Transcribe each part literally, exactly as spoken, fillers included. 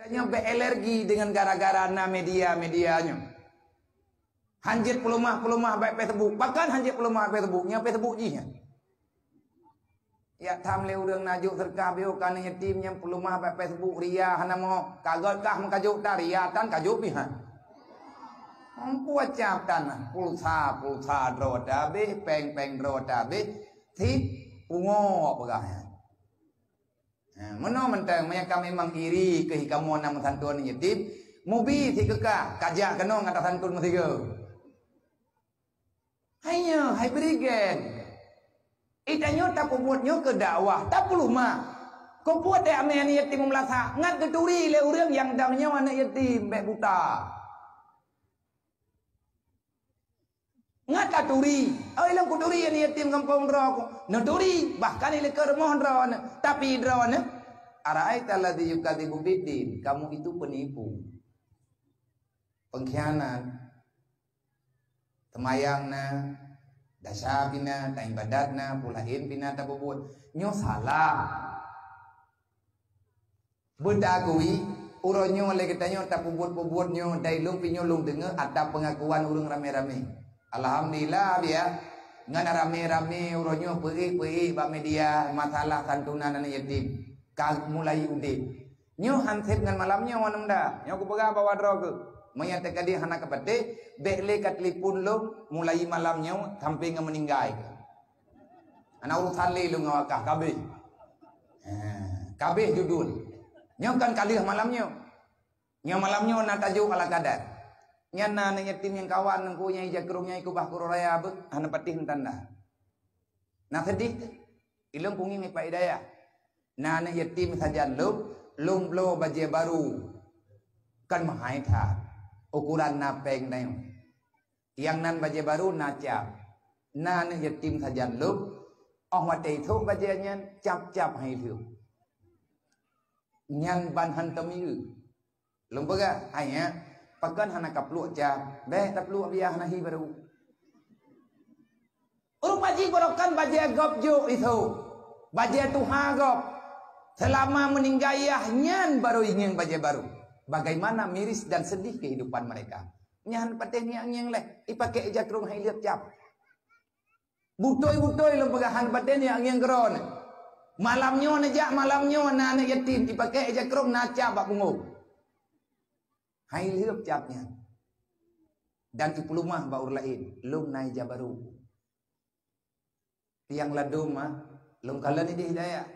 Nyoe bèk alergi dengan gara-gara na media-media nyoe. Hanjeuet peuleumah-peuleumah bak Facebook. Bahkan hanjeuet peuleumah bak Facebook, nyoe Facebook jih nyan. Ya, tham lé ureueng na jok seudeukah beuh keu aneuk yatim nyang peuleumah bak Facebook, ria hana mo. Ka gèt kah meukajok ta, ria tan kajok pih han. Ampu acab tan, pulsa, pulsa droe tabeh, péng-péng droe tabeh, sit pungo peugah nyan. Ha, meunoe mantong, meunyo ka memang iri keu kamoe na meusanton yatim, mubi sit keu kah, kajak keunoe gata santon meusigoe. Hai nyoe, hai bri gen. Ita nyoe tapeubuet nyoe keu dakwah, tapeuleumah. Keupeue teuh amé aneuk yatim meulasak, ngat geuturi lé ureueng nyang dam nyoe aneuk yatim bèk buta. Ngat ka turi. Oi, lôn kuturi aneuk yatim gampông droe ku. Neuturi, bahkan ilée keu rumoh droeneuh. Tapi droeneuh, "Ara'aital ladzi yukadzibu biddin." Kamu itu penipu. Pengkhianat. Seumayang na, dasa pih na, taibadat na, peue laén pih na tapeubuet. Nyoe salah. Beutagui, uroe nyoe lé geutanyoe tapeubuet-peubuet nyoe, dai lôn pih nyoe lôn deungoe ata peungakuan ureueng ramé-ramé. Alhamdulillah, biya. Ngon ramé-ramé uroe nyoe peuék-peuék bak media masalah santunan aneuk yatim. Ka mulai udeb. Nyoe han sép ngon malam nyoe, aneuk muda. Nyoe kupeugah bak droe keuh. Meunyo teuka deh hana kapatéh, bèk lé ka telepon lôn mulai malam nyoe sampai ngon meuninggai keuh. Hana urusan lé lôn ngon awak kah, kabeh. Ha, kabeh judul. Nyoe kan ka lheueh malam nyoe. Nyoe malam nyoe na tajok ala kadar. Nyan na aneuk yatim nyang kawan ngon ku nyang ija krông nyang ikubah keu uroe raya beuh, hana patéh tanda. Na seudeh teuh. Ilôn kungieng ngon Pak Hidayah. Na aneuk yatim sajan lôn, lôn bloe bajée barô. Kan meuhai that. Ukuran na péng na nyoe. Nyang nan bajée barô na cap. Na aneuk yatim sajan lôn, óh watée ithok bajée nyan cap-cap hai lheueh. Nyan ban han teumiyeu. Lôn peugah, "Hai nyak, pakon hana kapluek cap? Bèk tapluek biya hana hi barô." Ureueng paji barokan bajée gob jok ithok. Bajée tuha gob. Seulama meuninggai yah nyan barô ingieng bajée barô. Bagaimana miris dan sedih kehidupan mereka. Nyan patéh ngieng-ngieng lé, ipaké ija krông hai lheueh cap. Beutôi-beutôi lôn peugah han patéh ngieng-ngieng keudroe. Malam nyoe neujak, malam nyoe na aneuk yatim, ipaké ija krông na cap bak punggông. Hai lheueh cap nyan. Dan ipeuleumah bak ureueng laén, lôn na ija barô. Tiang ladôm, ah, lôn kalon idéh Hidayah.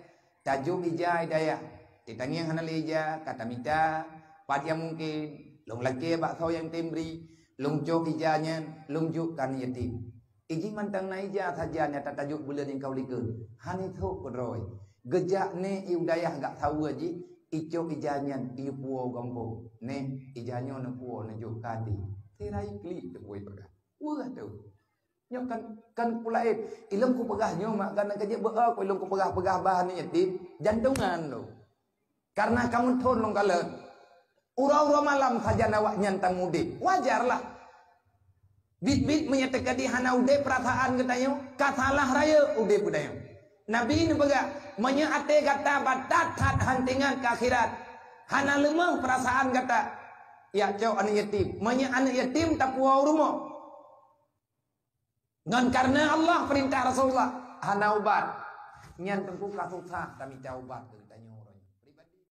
Tajok ija Hidayah. Teutangieng hana lé ija, ka tamita, pat nyang mungken, lôn lakée bak soe nyang tem bri, lôn cok ija nyan, lôn jok keu aneuk yatim. Iji mantong na ija sajan nyang tatajok buleuen nyang ka u likot. Hana ithok keudroe. Geujak nèk i u dayah gak saweue jih, icok ija nyan, ipuwoe gampông. Nèk, ija nyoe neupuwoe, neujok keu até. Sira iklik teupue peugah. Weueh teuh. Nyoe kan, kan peue laén. Ilôn kupeugah nyoe mak, kana ka jeuet beu-, ku ilôn kupeugah-peugah bah aneuk yatim, jantongan lôn. Karena kamoe thon lôn kalon. Uroe-uroe malam sajan awaknyan tamudeb. Wajarlah. Bit-bit meunyo teuka deh hana udeb peurasaan geutanyoe, ka salah rayeuk udeb geutanyoe. Nabi neupeugah, "Meunyo até gata batat that han teuingat keu akhirat, hana leumah peurasaan gata, yak cok aneuk yatim. Meunyo aneuk yatim tapuwoe u rumoh." Ngon kareuna Allah peurintah Rasulullah hana ubat. Nyan teungku ka susah tamita ubat.